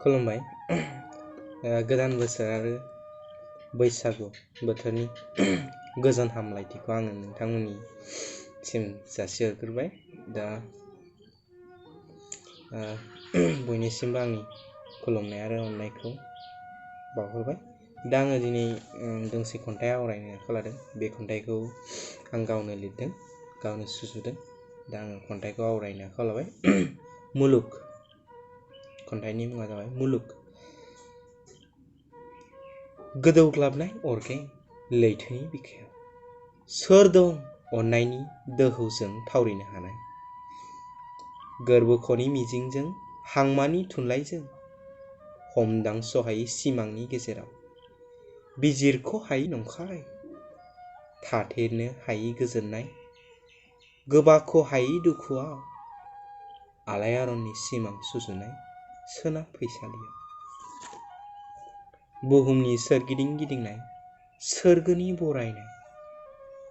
खुलुमबाय। गोदान बोसोर आरो बैसागु बोथोरनि गोजोन हामलायथिखौ आङो नोंथांमोननिसिम जासिहरग्रोबाय। दा बयनिसिमबो आंनि खुलुमनाय आरो अननायखौ बावहरबाय। दा आङो दिनै दोंसे खन्थाइ आवरायनो आखायाव लादों। बे खन्थाइखौ आं गावनो लिरदों, गावनो सुजुदों। दा आङो खन्थाइखौ आवरायनो आखायाव लाबाय। मुलुग। खन्थाइनि मुङा जाबाय मुलुग। गोदौग्लाबनाय अरगें लैथोनि बिखायाव सोर दं अननायनि दोहौजों थावरिनो हानाय? गोरबोख'नि मिजिंजों हांमानि थुनलाइजों हमदांस'हायै सिमांनि गेजेराव बिजिरख' हायै नंखाय थाथेरनो हायै गोजोननाय गोबाख' हायै दुखुआव आलायारननि सिमां सुजुनाय सोनाब फैसालियाव बुहुमनि सोरगिदिं गिदिंनाय सोरगोनि बरायनाय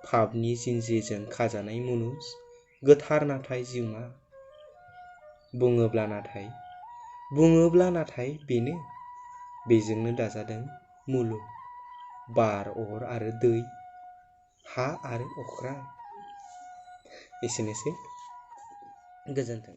पापनि जिन्ज्रिजों खाजानाय मुनुस गोथार नाथाय जिउमा बुङोब्ला नाथाय बेनो बेजोंनो दाजादों मुलुग बार अर आरो दै हा आरो अख्रां। एसेनोसै, गोजोन्थों।